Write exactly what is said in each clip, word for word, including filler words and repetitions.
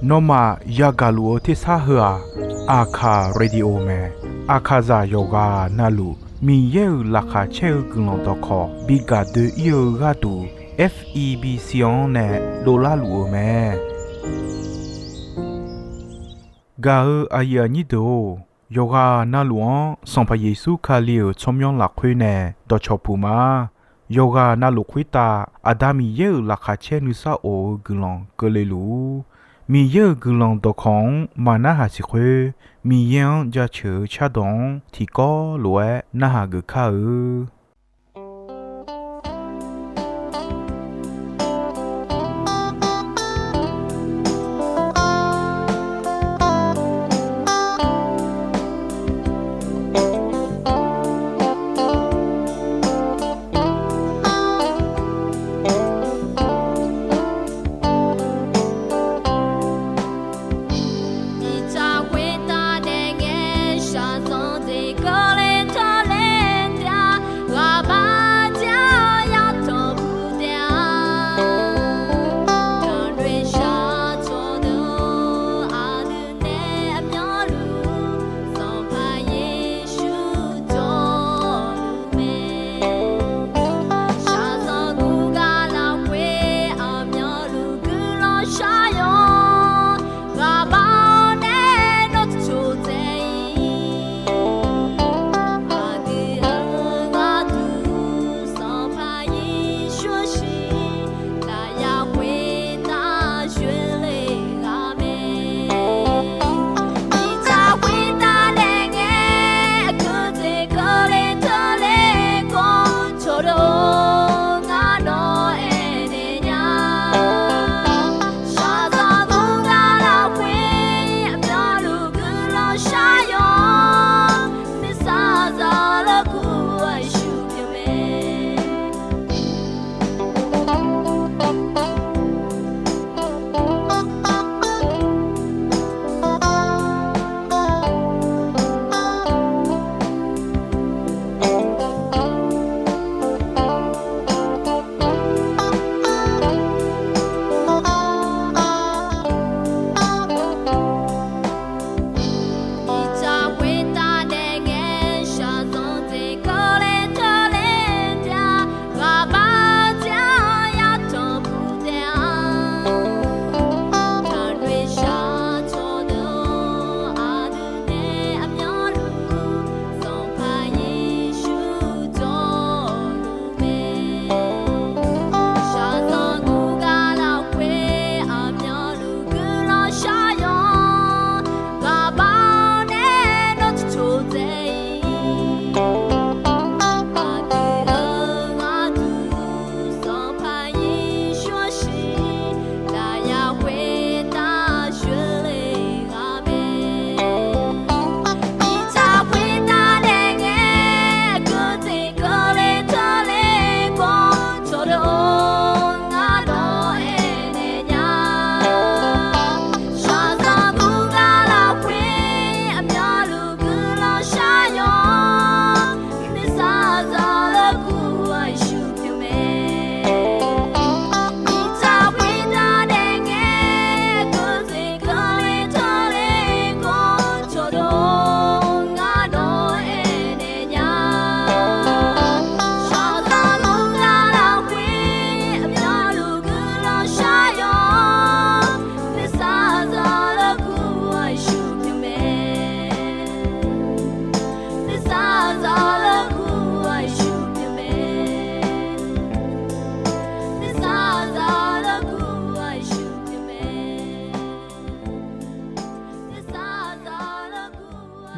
Nawmaf yagaq luf-eu tersar heu-aq, Aqkaq Radio mae. Aqkaqzaq yawqghaq navluf Miqyaer-euq laqkhaq caer-eu guiqlanq dawqkawq bi gaq doe-ir-eu gharduq, F E B C-anr nae dovlar luf-eu mae. Gaq-eu aqyuif aqnyir deuq-or, yawqghaq navluf-anr Sanqpaq Yeqsur Kali-euq tsawrmyanr lafkhoer nae dawqcawq puq ma. Yawqghaq navluf khoertav Aqda Miqyaer-euq laqkhaq caer nuisar of-eu guiqlanq keuvle luf-ur. Miqyaer-euq guiqlanq dawqkawq-anr maqnarhaq siq khoer, Miqyaer-anr jaceuq-eu cardawq-anr tiqkawv lof-aer narhaq geuf kar-eu.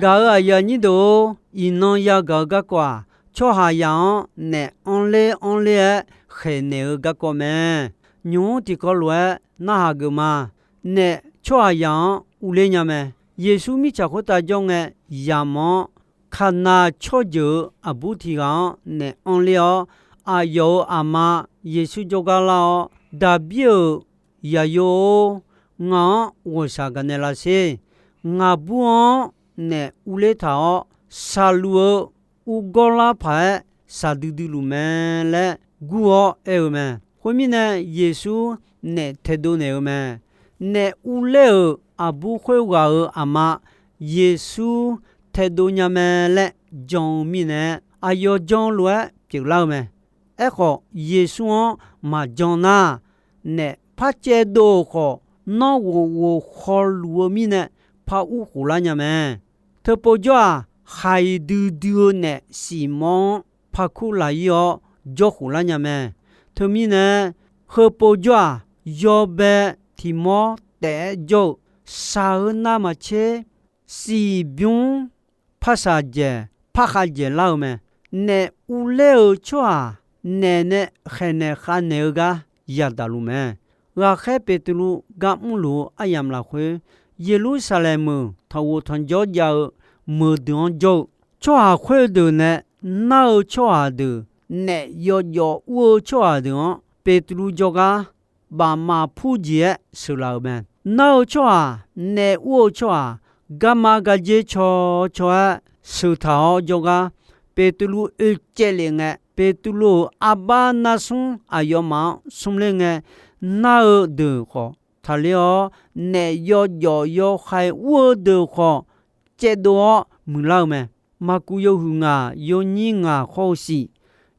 Gaq-euq aqyuif aqnyir deuq-or, iqnan yagaq-eu garkawv-aq, tsawrhaqzaq-anr naef anrler anrler-aer khaeqnaeq-eu garkawv mae. Nymq-mr tiqkawv lof-aer narhaq geuf ma. Naef tsawrhaqzaq-anr urler nya mae. Yeqsur mirtsaq khoertav jawr ngae, yamq-anr Kaqnav tsawrjeuq-euq aqbur tiq ghaq-anr naef anrler-awr, aqyawf-euq aqma Yeqsur jawrgar lar-awr, Daqbir-euq Zaqyo-or, ngaq-anr ghawqshaq gaqnaeq lar sher. Ngaq bur-anr naef urler taq-awr, shaqluf-eu urgawr lar paq-aer shaqdui dui luf mae laer gur-awr aer-eu mae. Khoermirnae, Yeqsur naef taedov naeq-eu mae. Naef urler-euq aqbur khoerghaq-euq aqma Yeqsur taedov nya mae laer jan-eu mirnae, aqyawf jan lof-aer pyeuflar-eu mae. Aerkhawf, Yeqsur-anr maqjan nar, naef par caevdov-euq khawf, nanr ghof ghof khawluf-eu mirnae par ur khof lar nya mae. Teupov jawr-aq, khaqdui dui-eu naef siqmawr-anr parkur laq-ir-awr jawr khof lar nya mae. Teumirnae, heupov jawr-aq, yawbae tiq mawr taef-aer jawr-eu, shaq-eu navmaqtser siqbymr parsaq dzaeq parkhav dzaeq lar-eu mae. Naef urler-eu tsawrhaq naef nae khaeqnaeq khavnaeq-eu gar yadaq luf mae. Ghaqkhaer Beqtuvluv gar mrluf-eu aryamq lafkhoer, Yeqlursaqlaeq meuq tanqghof tanqjawr jav-eu meuq deuq-anr jawr-eu tsawrhaq khoerdeuq nae nar-eu tsawrhaq deuq, naef yawjawf ur-eu tsawrhaq deuq-anr Beqtuvluv jawrgar bafmaf purjeq-aer sheuqlaf-euq mae. Nar-eu tsawrhaq, naef ur-eu tsawrhaq, garma gardzer caw caw-aer sheuqtaq-awr jawrgar, Beqtuvluv oe caevlef ngae, Beqtuvluv-euq arbar narsmr aqyawfmaf-anr smrler ngae, nar-eu deuq khawf taqler-awr, naef yawjawf yawhaiq ur-eu deuq khawf caevdov-awr muiqlar-eu mae. Maqkuv yawhuiq ngaq yawnyir ngaq khawr-eu siq,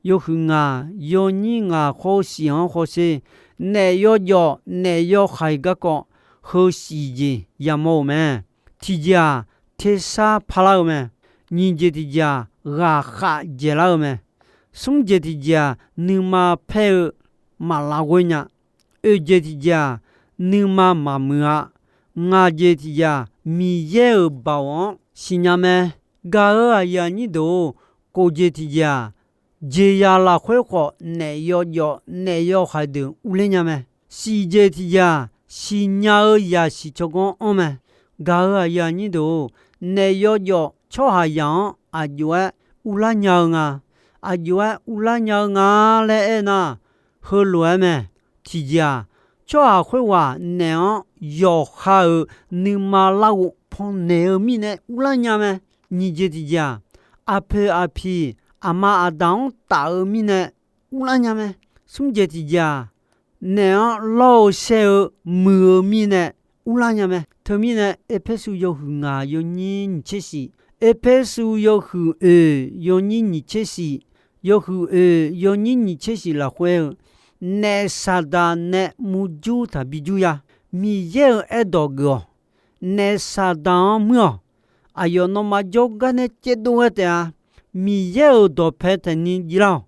yawhuiq ngaq yawnyir ngaq khawr-eu siq-anr hawsher, naef yawjawf naef yawhaiq garkawv heu siq jeq yamawr-eu mae. Tiqjeq-aq, tersar parlar-eu mae. Nyiq jeq tiqjeq-aq, ghaqkhav dzaeqlar-eu mae. Smr jeq tiqjeq-aq, nuima paer-eu maq lavghoer nya. Oeq jeq tiqjeq-aq, nuima maqmuiq-a. Ngaq jeq tiqjeq-aq, Miqyaer-euq baoq-anr siqnya mae. Gaq-euq aqyuif aqnyir deuq-or, kof jeq tiqjeq-aq, jeqzaq lafkhoer khawf naef yawjawf naef yawhaiq deuq urler nya mae. Siq jeq tiqjeq-aq, siqnya-eu zaqsiq tsawrganr anr mae. Gaq-euq aqyuif aqnyir deuq-or, naef yawjawf tsawrhaqzaq-anr aqjox-aer urlar nya-eu nga. Aqjox-aer urlar nya-eu nga laer aernar, heulof-aer mae. Tiqjeq-aq, tsawrhaq khoerghaq naef-anr yawqha-euq nuima larghov pannaeq-eu mirnae urlar nya mae. Nyiq jeq tiqjeq-aq, aqpoeq aqpiq aqma aqda-anr taf-eu mirnae urlar nya mae. Smr jeq tiqjeq-aq, naef-anr lawr-eu shaer-eu muiq-eu mirnae urlar nya mae. Teumirnae, Erpersu yawhuiq ngaq yawnyir nyiq tser shiq, Erpersu yawhuiq oeq yawnyir nyiq tser shiq, yawhuiq oeq yawnyir nyiq tser shiq lafkhoer-eu, naef Saqdaq nae murjur taqbi jur ya. Miqyaer-euq aerdawq geuf-awq. Naef Saqdaq-anr muir-awq. Aqyawf nawmaf jawrgar nae caevdov ghae taef-a. Miqyaer-euq dawqpae taeqni jir lar-awq.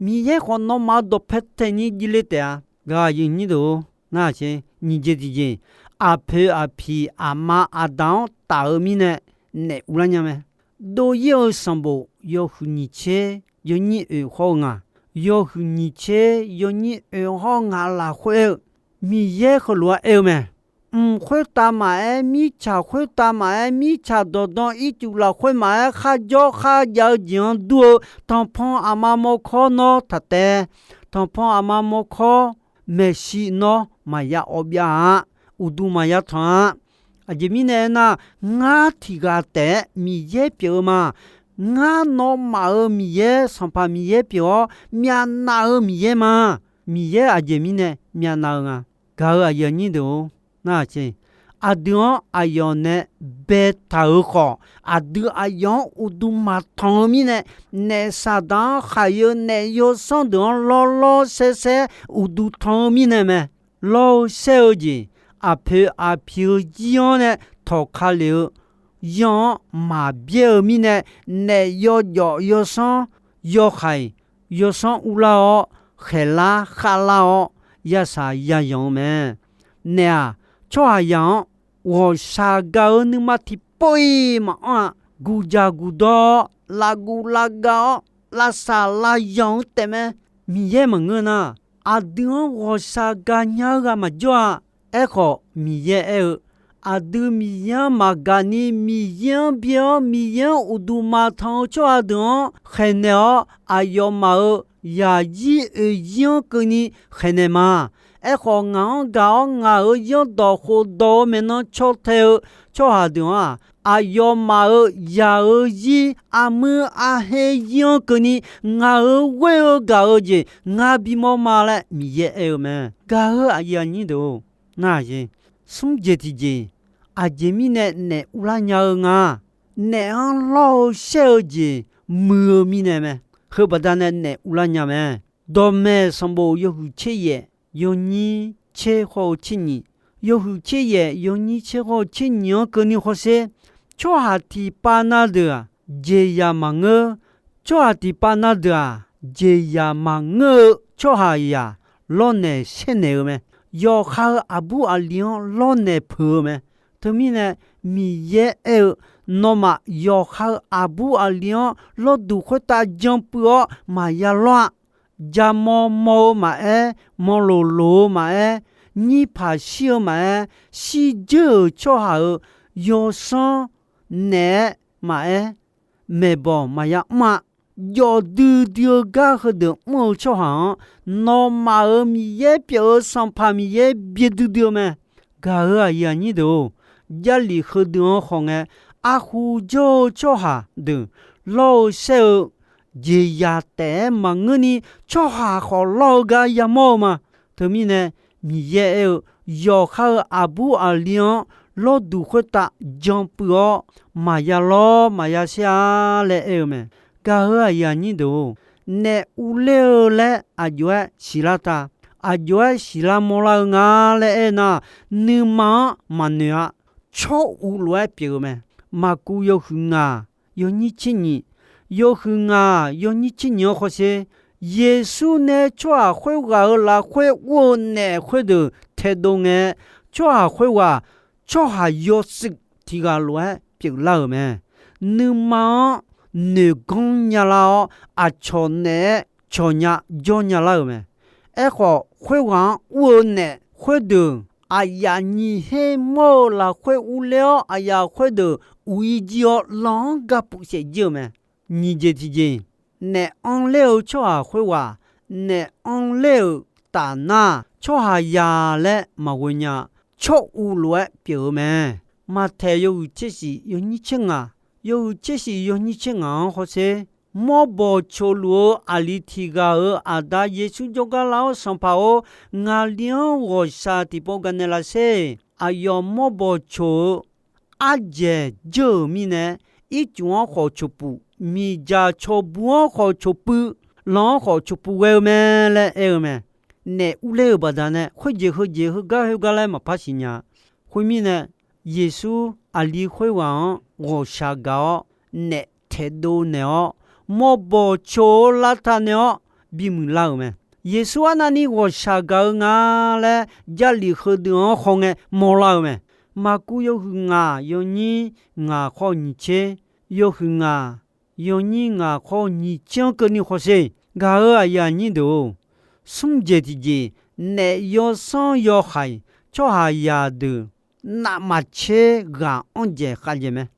Miqyaer khawf nawmaf-euq dawqpae taeqni jir le taef-a. Gaq-euq aqyuif aqnyir deuq-or, ngar-aq, nyiq jeq tiqjeq, aqpoeq aqpiq aqma aqda-anr taf-eu mirnae naef urlar nya mae. Dov-ir-eu sanqbof yawhuiq nyiq tser yawnyir oeq hawr-eu nga. Yawhuiq nyiq tser yawnyir oeq hawr-eu nga lafkhoer-eu, Miqyaer heulof-aer aer-eu mae. Mq khoertav maqaer, mirtsaq khoertav maqaer, mirtsaq dawqdan ircuf lafkhoer maqaer, kharjawr kharjav-eu jeq-anr dur-eu, tanqpanq aqma mawrkawr nawr taq taev. Tanqpanq aqma mawrkawr maeqshi nawr maqya awv byav-a. Uqduq maqya tanq-a. Aqjeq mirnae aernar, ngar tiq ghaq taef-aer Miqyaer pyeuf-eu ma. Ngar nawmaf-euq Miqyaer, Sanqpaq Miqyaer pyeuf-awr, myavnav-eu Miqyaer ma. Miqyaer aqjeq mirnae myavnav-eu nga. Gaq-euq aqyuif aqnyir deuq-or, ngar-aq, aqdui-anr aqyawf nae baetaq-euq khawf, aqdui aqyawf-anr uqduq maqtanq-eu mirnae, naef Saqdaq-anr khaq-eu naef yawsanr deuq-anr lawrlawr saersaer uqduq tanq-eu mirnae mae. Lawr-eu saer-eu jeq, aqpoeq aqpiq-eu jir-anr nae tawqka lef-eu yanr-anr maqbyaer-eu mirnae, naef yawjawf yawsanr yawhaiq yawsanr urlar-awr, khaeqlar khavlar-awr, yasaq yazanq-eu mae. Naef-aq, tsawrhaqzaq-anr ghawqshaq gaq-eu nuima tiqpov-iq maqanr-a. Guqjaq guqdawr-awr, lavguv lavgav-awr, lavsaq lavyanq-eu taefmae. Miqyaer maqngeur nar, aqdui-anr ghawqshaq gaqnya-eu ghaq maqjawr-a. Aerkhawf, Miqyaer aer-eu, aqdui Miqyaer-anr maqgaq ni, Miqyaer-anr byae-awr, Miqyaer-anr uqduq maqtanq-eu tsawrhaq deuq-anr khaeqnaeq-awr, aqyawfmaf-euq yaqzir oeqzir-anr keuvni khaeqnaeq ma. Aerkhawf, ngaq-anr gaq-awr ngaq-euq zanrdawq khofdawq-eu maeqnan caw tae-eu tsawrhaq deuq-anr-aq, aqyawfmaf-euq zaq-euq zir, armuir arher zir-anr keuvni ngaq-euq ghoer-eu gaq-eu jeq ngar bimawr ma laer Miqyaer aer-eu mae. Gaq-euq aqyuif aqnyir deuq-or, nar-aq, smr jeq tiqjeq, aqjeq mirnae naef urlar nya-eu nga. Naef-anr lawr-eu shaer-eu jeq muiq-eu mirnae mae. Heubaqda nae naef urlar nya mae. Dawqmaeq sanqbof yawhuiq tser yaef yawnyir tser khawr-eu tser nyiq, yawhuiq tser yaef yawnyir tser khawr-eu tser nyiq-anr keuvni hawsher. Tsawrhaq tiqpav na deuq-aq, jeqzaq maqngeur. Tsawrhaq tiqpav na deuq-aq, jeqzaq maqngeur-eu tsawrhaqzaq lawrnaeq saernaeq-eu mae. Yawqha-euq aqbur aqli-anr lawrnaeq peuq-eu mae. Teumirnae, Miqyaer aer-eu, nawmaf yawqha-euq aqbur aqli-anr lawrduq khoertav janpuiv-awr maqya lawr-a. Jaqmawr mawr-eu maqaer, mawrloq loq-eu maqaer, nyirpaq shir-eu maqaer, shirdzeur-euq tsawrhaq-euq yawsanr naeq-aer maqaer, maeqbawq maqya mr-a. Jawf duidui-eu gar heudeuq mr-eu tsawrhaq-anr, nawmaf-euq Miqyaer pyeuf-eu Sanqpaq Miqyaer byaerdui dui-eu mae. Gaq-euq aqyuif aqnyir deuq-or, Jarlif heudeuq-anr khawf ngae, arhu jawr-eu tsawrhaq deuq lawr-eu shaer-eu jeqzaq taef-aer maqngeurni, tsawrhaq khawf lawr-eu gar yamawr-eu ma. Teumirnae, Miqyaer aer-eu, yawqha-euq aqbur aqli-anr lawrduq khoertav janpuiv-awr maqya lawr maqya shaer-a laer aer-eu mae. Gaq-euq aqyuif aqnyir deuq-or, naef urler-eu laer aqjox-aer siqlar ta. Aqjox-aer siqlar mawrlar-eu nga laer aernar, nuima-anr maqnoeq-a. Tsawr uv lof-aer pyeuf-eu mae. Maqkuv yawhuiq ngaq yawnyir tser nyiq, yawhuiq ngaq yawnyir tser nyiq-anr hawsher. Yeqsur nae tsawrhaq khoerghaq-euq lafkhoer ur-eu naef khoerdeuq taedov ngae, tsawrhaq khoerghaq tsawrhaq yawshuif tiq ghaq lof-aer pyeuflar-euq mae. Nuima-anr noeqganr nyalar-awr, aqcawq naeq-aer cawqnya jawrnya lar-euq mae. Aerkhawf, khoerghaq-anr ur-eu naef khoerdeuq aqyaf nyiq her mawr-eu lafkhoer urler-awr, aqyaf khoerdeuq uq-ir jir-awr, lanq-anr gapuf saef jir-euq mae. Nyiq jeq tiqjeq, naef anrler-eu tsawrhaq khoerghaq, naef anrler-euq taf nar, tsawrhaqzaq laer maqghoe nya. Tsawr uv lof-aer pyeuf-eu mae. Maqtaeq yawhuiq tser shif yawnyir tser ngaq, yawhuiq tser shif yawnyir tser ngaq-anr hawsher. Mawrbawq coq luf-eu aqli tiq ghaq-euq Aqda Yeqsur jawrgar lar-awr, Sanqpaq-or, ngaqli-anr ghawqshaq tiqpov gaqnaeq lafsher. Aqyawf mawrbawq coq-eu ardzaeq dzeur-euq mirnae, ircuf-anr khawf coqpuq, miqdzaq cawqbuq-anr khawf coqpuiv, lanq-anr khawf coqpuq ghae-eu mae laer aer-eu mae. Naef urler-euq baqdanae khoerjeq heujeq heugar khoergar laer maqpar siqnya. Khoermirnae, Yeqsur aqli khoerghaq-anr ghawqshaq gaq-awr, naef taedov naeq-awr, mawrbawq coq-eu lavtaq naeq-awr bimuiq lar-euq mae. Yeqsur arnavni ghawqshaq gaq-eu nga laer Jarlif heudeuq-anr hawngae mawrlar-eu mae. Maqkuv yawhuiq ngaq yawnyir ngaq khawr nyiq tser, yawhuiq ngaq yawnyir ngaq khawr nyiq tser-anr keuvni hawsher. Gaq-euq aqyuif aqnyir deuq-or, smr jeq tiqjeq, naef yawsanr yawhaiq tsawrhaqzaq deuq navmaqtser ghaq anr dzaeq khav dzaeq mae.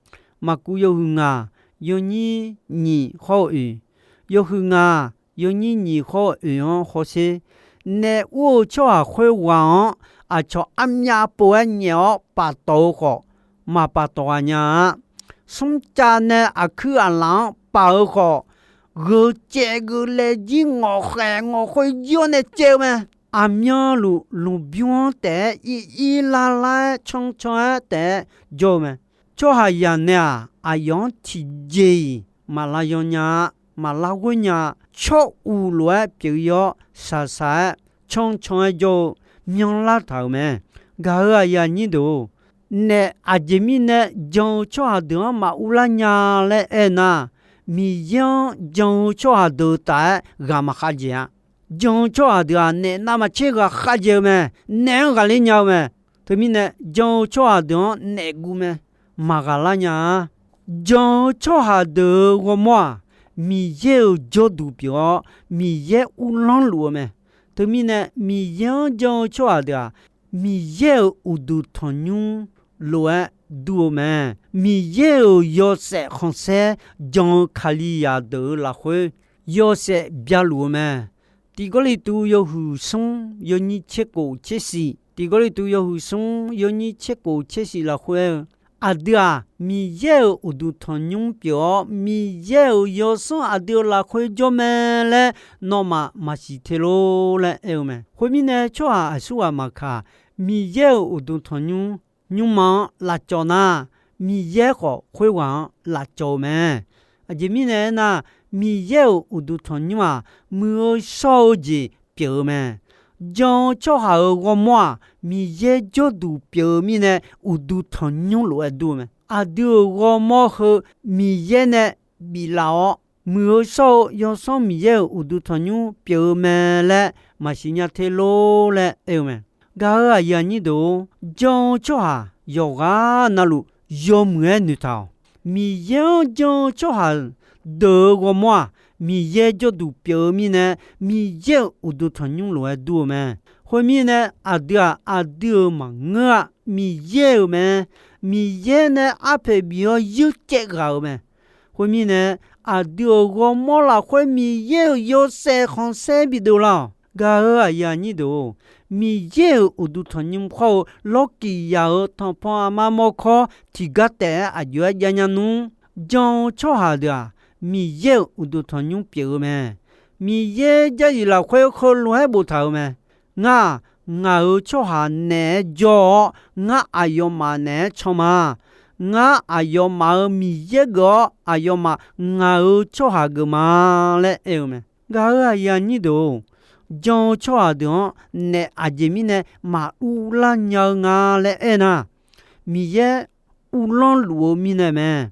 Maqkuv yawhuiq ngaq yawnyir nyiq khawr-eu oeq, yawhuiq ngaq yawnyir nyiq khawr-eu oeq-anr hawsher. Naef ur-eu tsawrhaq khoerghaq-anr aqcawq armyav pov-aer nyaef-awr paftawf-eu khawf, maqpaftawf ghaq nya-a. Smrcav nae aqkuir aqlaf-anr paf-eu khawf, gheu caev gheu laev jir ngawqkhaeq ngawqkhoer jir-awr nae caev-eu mae. Aqmyanluf lmqbymr-anr taef-aer ir ir lar lar-aer cancan-aer taef-aer jawr-eu mae. Tsawrhaqzaq nae-aq, aqyawf-anr tiqjeq-iq maq lav yaw nya-a, maq lar ghoer nya-a. Tsawr uq lof-aer pyeuf-ir-awr, shaqshaq-aer cancan-aer jawr-eu myanrlar taq-euq mae. Gaq-euq aqyuif aqnyir deuq-or, naef aqjeq mirnae jan-eu tsawrhaq deuq-anr maq urlar nya laer aernar, Miqyaer-anr jan-eu tsawrhaq deuq taf-aer ghaq maq khav dzaeq-a. Jan-eu tsawrhaq deuq-aq, naef navmaqtser ghaq khav dzaeq-eu mae. Naef-anr ghaqler nya-eu mae. Teumirnae, jan-eu tsawrhaq deuq-anr naef guv mae. Maq ghaqlar nya-a. Jan-eu tsawrhaq deuq-euq ghawrmawr-aq, Miqyaer-euq jawrduq pyeuf-awr, Miqyaer uvlanr luf-eu mae. Teumirnae, Miqyaer-anr jan-eu tsawrhaq deuq-aq, Miqyaer-euq uqduq tanqnymr lof-aer dur-eu mae. Miqyaer-euq yawshaef khanqsaer jan-eu Kalizaq deuq-euq lafkhoer yawshaef byaluf-eu mae. Tiq Gawrliqtu yawhuiq smr yawnyir tser khof tser shif, Tiq Gawrliqtu yawhuiq smr yawnyir tser khof tser shif lafkhoer-eu, aqdui-aq, Miqyaer-euq uqduq tanqnymr pyeuf-awr, Miqyaer-euq yawsanr aqdui-euq lafkhoer jawr mae laer nawmaf maqsiq te lor laer aer-eu mae. Khoermirnae, tsawrhaq aqsurghaq maqkaq, Miqyaer-euq uqduq tanqnymr nymrma-anr lavcawv nar, Miqyaer khawf khoerghaq-anr lavcawv-eu mae. Aqjeq mirnae aernar, Miqyaer-euq uqduq tanqnymr-aq, muiq-eu shawr-eu jeq pyeuf-eu mae. Jan-eu tsawrhaq-euq ghawrmawr-aq, Miqyaer jawrduq pyeuf-eu mirnae, uqduq tanqnymr lof-aer dur-eu mae. Aqdui-euq ghawrmawr heu Miqyaer nae biflaf-awr, muiq-eu shawr-eu yawsanr Miqyaer-euq uqduq tanqnymr pyeuf-eu mae laer maqsiq nya te lor laer aer-eu mae. Gaq-euq aqyuif aqnyir deuq-or, jan-eu tsawrhaq yawqghaq navluf yawmuiq-aer noeqtaq-awq. Miqyaer-anr jan-eu tsawrhaq deuq-eu ghawrmawr-aq, Miqyaer jawrduq pyeuf-eu mirnae, Miqyaer-euq uqduq tanqnymr lof-aer dur-eu mae. Khoermirnae, aqdui-aq, aqdui-euq maqngeur-a, Miqyaer-euq mae. Miqyaer nae arpoeq bif-awr yuircaev ghaq-euq mae. Khoermirnae, aqdui-euq ghawrmawr lafkhoer Miqyaer-euq yawshaef khanqsaer bideuv lar-awq. Gaq-euq aqyuif aqnyir deuq-or, Miqyaer-euq uqduq tanqnymr khawr-eu lawrkiq yaq-euq tanqpanq aqma mawrkawr tiqgar taef-aer aqjox-aer jav nya nmr. Jan-eu tsawrhaq deuq-aq, Miqyaer-euq uqduq tanqnymr pyeuf-eu mae. Miqyaer Jarlif lafkhoer heulof-aer boftaq-euq mae. Ngar-aq, ngaq-euq tsawrhaq naeq-aer jawr-awr, ngar aqyawfmaf naeq-aer can ma. Ngar aqyawfmaf-euq Miqyaer geuf-awr, aqyawfmaf ngaq-euq tsawrhaq geuf ma laer aer-eu mae. Gaq-euq aqyuif aqnyir deuq-or, jan-eu tsawrhaq deuq-anr naef aqjeq mirnae maqurlar nya-eu nga laer aernar, Miqyaer uvlanr luf-eu mirnae mae.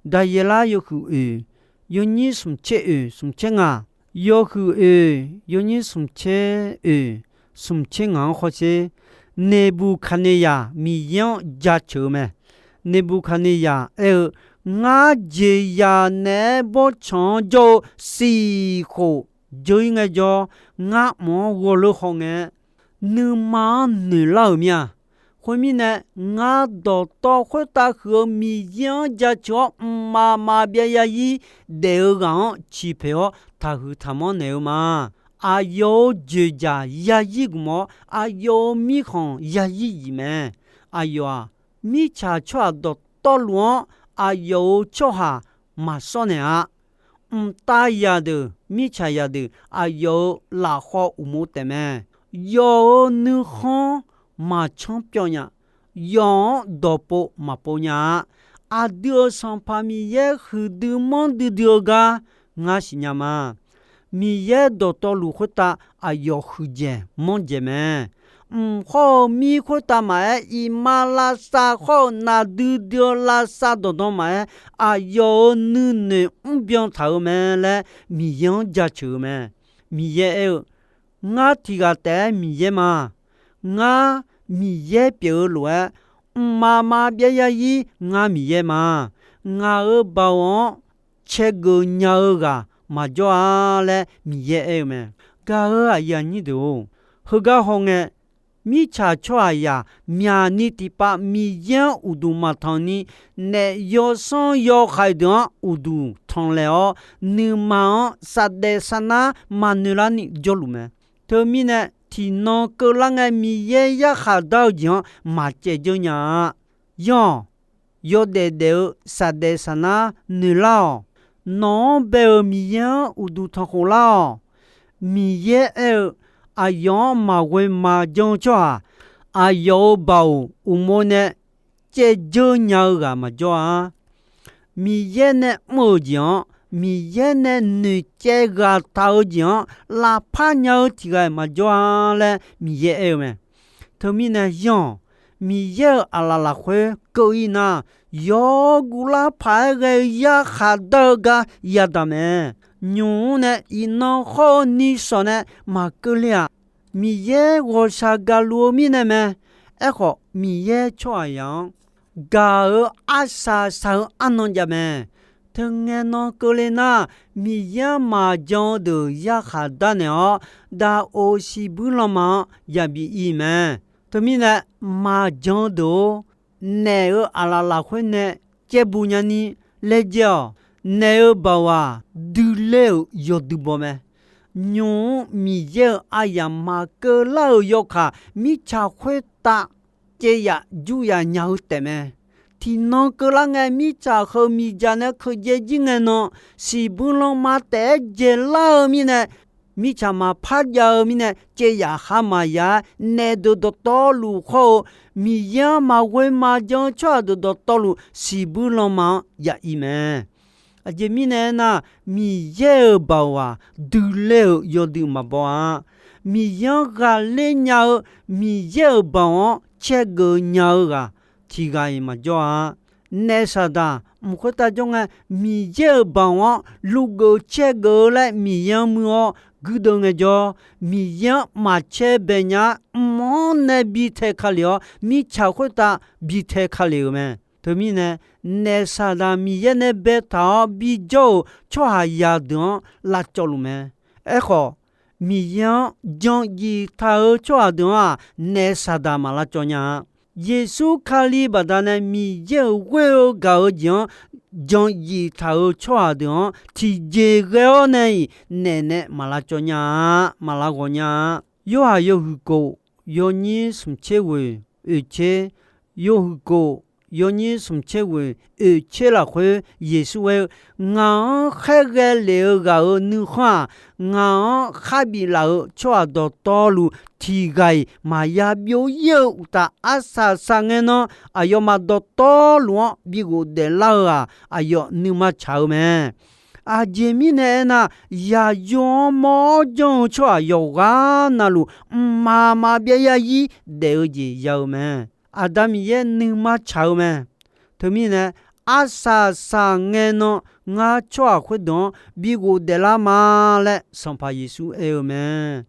Daqyaeqlar yawhuiq oeq, yawnyir smq tser oeq smq tser ngaq, yawhuiq oeq yawnyir smq tser oeq smq tser ngaq-anr hawsher. Neqbuqkaqneqzaq Miqyaer-anr jaceuq-eu mae. Neqbuqkaqneqzaq aer-eu, Ngar jeqzaq naeq-aer bawrtsanq-anr jawr-eu siq khof dzeur-ir ngaejawr, ngar mq-anr ghawrleur hawngae, nuima-anr noeqlar-euq mir-a. Khoermirnae, ngar dawqtawv khoertav huiq-eu Miqyaer-anr jaceuq-awr, mqmaq maqbyav yazir daef-eu ghaq-anr ciqpoeq-awr taqhuiq taqmanr naeq-eu ma. Aqyawf-euq dzoeqdzaq yazir gmq-awr, aqyawf-euq mirkhanq yazir zif mae. Aqyawf-aq, mirtsaq tsawrhaq dawqtawvluf-anr aqyawf-euq tsawrhaq maqshawr naeq-a. Mqtav zaqdeuq mirtsaq zaqdeuq aqyawf-euq lafkhawv uqmov taef mae. Yawf-euq nuikhanr maqcanr pyawv nya. Yawf-anr dawqpov maqpov nya-a. Aqdui-euq Sanqpaq Miqyaer huiqdui manrdui dui-eu gar ngar siqnya ma. Miqyaer dawqtawvluf khoertav aqyawf huiqdzaeq manrdzaeq mae. Mq khawr-eu mir khoertav maqaer, iqmalavshav khawr-eu naqdui dui-eu lavshav dawqdan maqaer, aqyawf-euq nuinoeq mrbyan taq-eu mae laer Miqyaer-anr jaceuq-eu mae. Miqyaer aer-eu, Ngar tiq ghaq taef-aer Miqyaer ma. Ngar Miqyaer pyeuf-eu lof-aer, mqmaq maqbyav yazir ngar Miqyaer ma. Ngaq-euq baoq-anr caergeuf nya-eu ghaq maqjawr-a laer Miqyaer aer-eu mae. Gaq-euq aqyuif aqnyir deuq-or, heugar hawngae, mirtsaq tsawrhaqzaq myaqni tiqpav Miqyaer-anr uqduq maqtanq ni, naef yawsanr yawhaiq deuq-anr uqduq tanqlaeq-awr, nuima-anr saqdaef saqnar maqnoeq larni jawrluf mae. Teumirnae, tiqnan keuvlar ngae Miqyaer yarkhaq dar-eu jeq-anr maqcaevdzeur nya-a. Yanr-awq. Yawdaef daef-eu saqdaef saqnar noeqlar-awq. Nawq-anr bae-euq Miqyaer-anr uqduq tanqkhof lar-awq. Miqyaer aer-eu, aqyawf-anr maqghoe maqjan-eu tsawrhaq, aqyawf-euq baoq uqmov nae caevdzeur nya-eu ghaq maqjawr-a. Miqyaer nae mr-euq jeq-anr, Miqyaer nae noeqcaev ghaq taq-eu jeq-anr lavpar nya-eu tiq ghaq-iq maqjawr-a laer Miqyaer aer-eu mae. Teumirnae yanr-awq. Miqyaer-euq aqlaf lafkhoer keuv-ir nar, yawguvlar paq-aer ghae-eu yarkhaq dar-eu gar yadaq mae. Nymq-mr nae iqnan khawr-eu nishawq nae maqkeuv le-aq, Miqyaer ghawqshaq gaqluf-eu mirnae mae. Aerkhawf, Miqyaer tsawrhaqzaq-anr gaq-euq arsaq saq-eu arnan jav mae. Teungae nan keuvle nar, Miqyaer-anr maqjan-eu deuq yarkhaq darnaeq-awr, daqoq siqbuir lanma-anr yabi ir mae. Teumirnae, maqjan-eu deuq-or, naef-euq aqlaf lafkhoer nae caevbu nyani laejae-awq. Naef-euq baoq-aq, duiler-euq yawdui baw mae. nymq-mr Miqyaer-euq aryamq maqkeuv lar-euq yawkaq, mirtsaq khoertav caev yaf jur yaf nya-eu taefmae. Tiqnan keuvlar ngae, mirtsaq heu miqdzaq nae keuqdzae jir ngae nan, siqbuir lanma taef-aer dzaelar-eu mirnae, mirtsaq maqpar jav-eu mirnae, caev yaf khar maqya-aer, naef deuq dawqtawvluf khawr-eu, Miqyaer-anr maqghoe maqjan-eu tsawrhaq deuq dawqtawvluf siqbuir lanma-anr ya ir mae. Aqjeq mirnae aernar, Miqyaer-euq baoq-aq, duiler-euq yawdui maqbaw-a. Miqyaer-anr ghaqler nya-eu, Miqyaer-euq baoq-anr caergeuf nya-eu ghaq tiq ghaq-iq maqjawr-a. Naef Saqdaq mq khoertav jawr ngae, Miqyaer-euq baoq-anr luvgeuf caergeuf-eu laer Miqyaer-anr muir-awr guirdeuv ngaejawr, Miqyaer-anr maqcaer bae nya-a. Mq-anr nae bi tae ka lef-awr, mirtsaq khoertav bi tae ka lef-euq mae. Teumirnae, naef Saqdaq Miqyaer nae baetaq-awr bijawr-euq tsawrhaqzaq deuq-anr lavcawv luf mae. Aerkhawf, Miqyaer-anr jan jif taq-eu tsawrhaq deuq-anr-aq, naef Saqdaq maq lavcawv nya-a. Yeqsur Kali baqdanae Miqyaer-euq ghoer-eu gaq-eu jeq-anr jan jif taq-euq tsawrhaq deuq-anr tiqjeq ghae-awr nae-iq, naef nae maq lavcawv nya-a, maq lavghawq nya-a. Yorhaq yawhuiq kof, yawnyir smq tser ghoeq oeq tser, yawhuiq kof, yawnyir smq tser ghoeq oeq tser lafkhoer Yeqsur aer-eu, Ngaq-anr khaerghae lef-eu ghaq-euq nuikhanr-aq, ngaq-anr kharbif laf-euq tsawrhaq dawqtawvluf tiq ghaq-iq maqya byov ir-eu uqtaf, arsaq saqngae nan aqyawfmaf dawqtawvluf-anr bi ghofdaef lar-eu-aq, aqyawf nuima tsaq-eu mae. Aqjeq mirnae aernar, yaqyo-anr mawr-awr janr-eu tsawrhaq yawqghaq navluf, mqmaq maqbyav yarzir daef-eu jeq ya-eu mae. Aqda Miqyaer nuima tsaq-eu mae. Teumirnae, arsaq saqngae nan ngar tsawrhaq khoerdeuq-anr bi ghofdaef lar ma laer Sanqpaq Yeqsur aer-eu mae.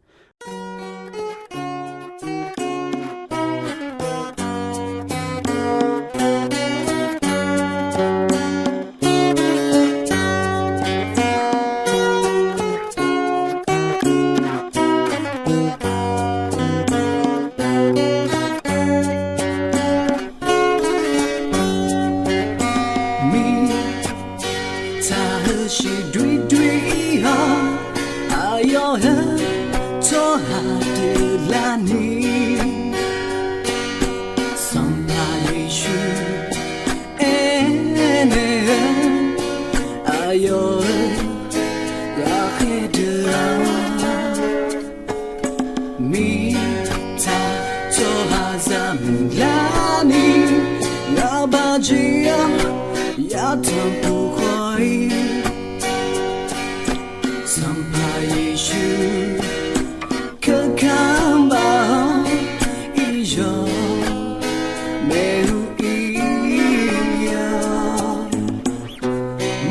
Mirtsaq heu shiq doer doer-ir-awr, aqyawf heu tsawrhaq deuq lar ni, Sanqpaq Yeqsur aernaeq-eu, aqyawf-euq ghaqkhaer deuq-aq, mirtsaq tsawrhaqzaq muiqlar ni, ngaq baq jeq-anr yatanq puq khawf-ir, Sanqpaq Yeqsur keuka baq-awr, iqyawf maeq-eu ir-awq.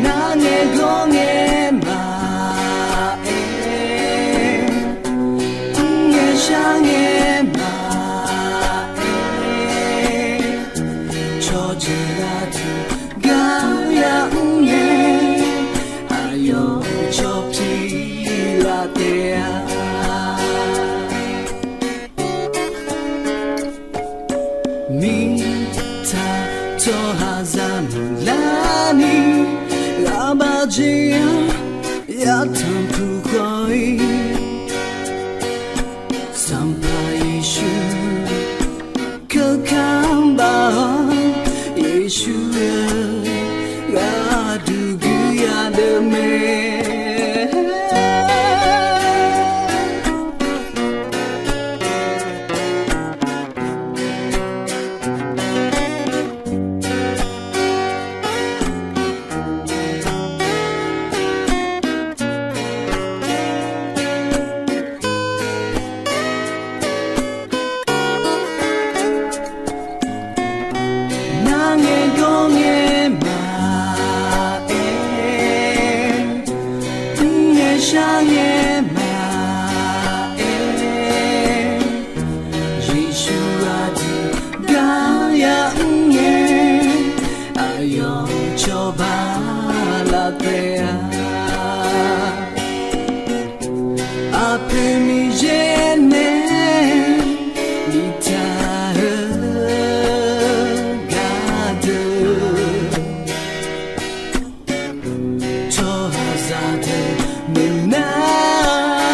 Nar ngae gawr ngae maqaer, mr ngae shar ngae maqaer, cawqjeuq aqduq gar ya mr ngae, aqyawf cawq piqlaf taef-a. Mirtsaq tsawrhaqzaq muiqlar ni, ghaq baq jeq-anr yatanq puq khawf-ir, Sanqpaq Yeqsur keuka baq-awr, Yeqsur-eu gharduq guiq ya deuq mae. Nar ngae gawr ngae maqaer, mr ngae shar ngae maqaer, Yeqsur aqduq gar ya mr ngae, aqyawf cawba laf taef-a. Aqpoeq Miqyaer nae biftaq-eu gardeuq, tsawrhaqzaq deuq maeqnar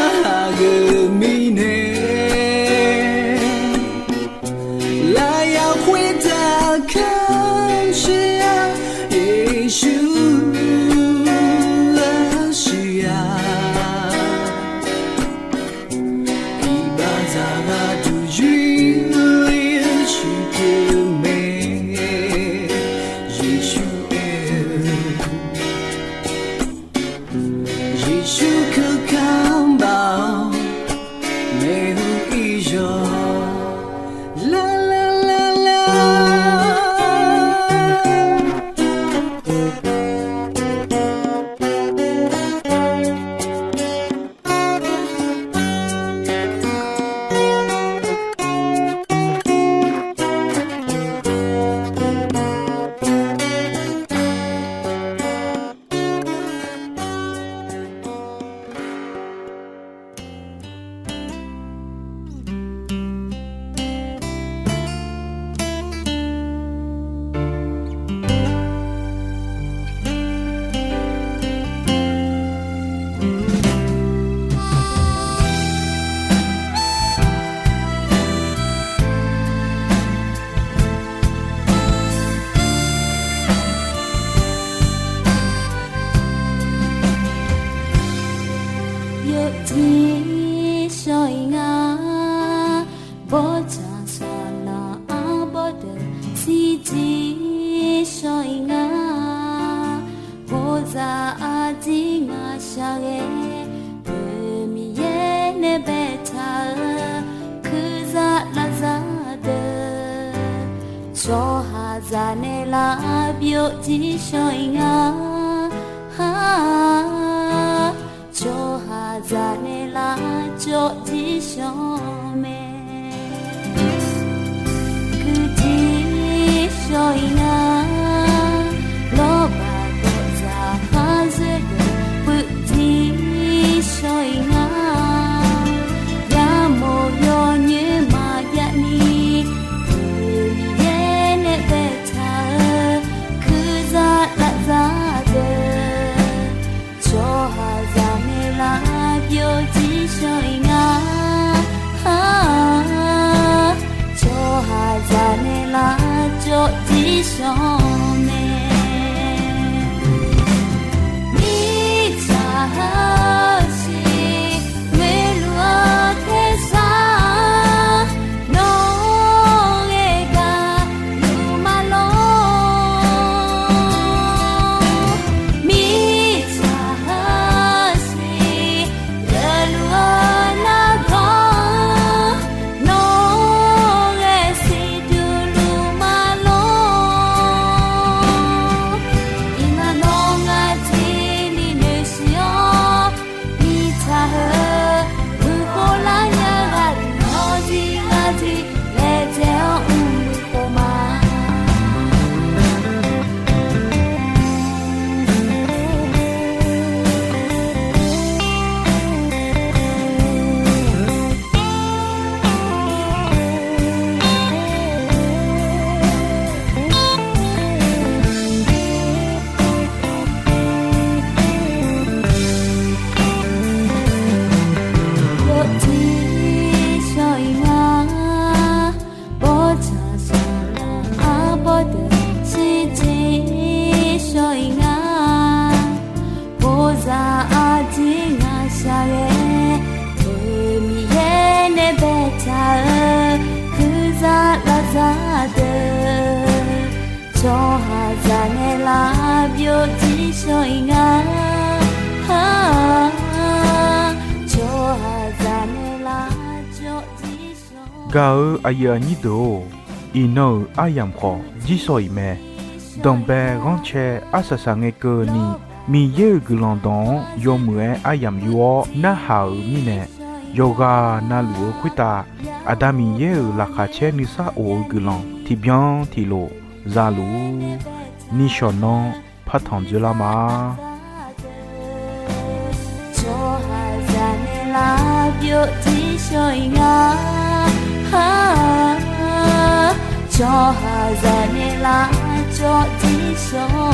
Bawrtsaq saqlaq arbawr deuq shirjir shawr-ir nga. Bawrzaq aqdir ngaqshaq ghae-eu Miqyaer nae baetaq-euq kuirzaq lavzaq deuq, tsawrhaqzaq nae lavbyov jir shawr-ir nga. Tsawrhaqzaq nae lavcawv jir shawr mae. Kuirjir shawr-ir nga. Lawrbaq gawqdzaq khar zoer deuq puifjir shawr-ir nga. Yamawr yawnyoer maqjav ni, Miqyaer nae baetaq-euq kuirzaq lavzaq deuq, tsawrhaqzaq nae lavbyov jir shawr-ir nga. Tsawrhaqzaq nae lavcawv jir shawr mae. Mirtsaq heusiq ghoeluf-eu tersar, nawr ghae gaqluf ma lor. Mirtsaq heusiq ghoeluf-eu nargawr, nawr ghae siqduq luf ma lor. Iqnan nawr ngar jir ni noeqsiq-awr, mirtsaq heu guiqkhov lar nya gharduq nawr jir ngar jir laejae-awr mrluiv khof ma. Yawjir shawr-ir nga. Bawrtsaq saqlaq arbawr deuq shirjir shawr-ir nga. Bawrzaq aqdir ngaqshaq ghae-eu Miqyaer nae baetaq-euq kuirzaq lavzaq deuq, tsawrhaqzaq nae lavbyov jir shawr-ir nga. Tsawrhaqzaq nae lavcawv jir shawr. Gaq-eu aqyuif aqnyir deuq-or, iqnan-euq aryamq khawf jir shawr-ir mae. Danqbae ghanrcae arsaq saqngae keuvni, Miqyaer-euq guiqlanq dawq-anr yawmuiq-aer aryamq yur-awr narhaq-euq mirnae, yawqghaq navluf-eu khoertav Aqda Miqyaer-euq laqkhaq caer nuisar of-eu guiqlanq tiqbyan tiqlof za luf-ur. Nishawq nanr partanq dzoerlar ma. Tsawrhaqzaq nae lavbyov jir shawr-ir nga. Tsawrhaqzaq nae lavcawv jir shawr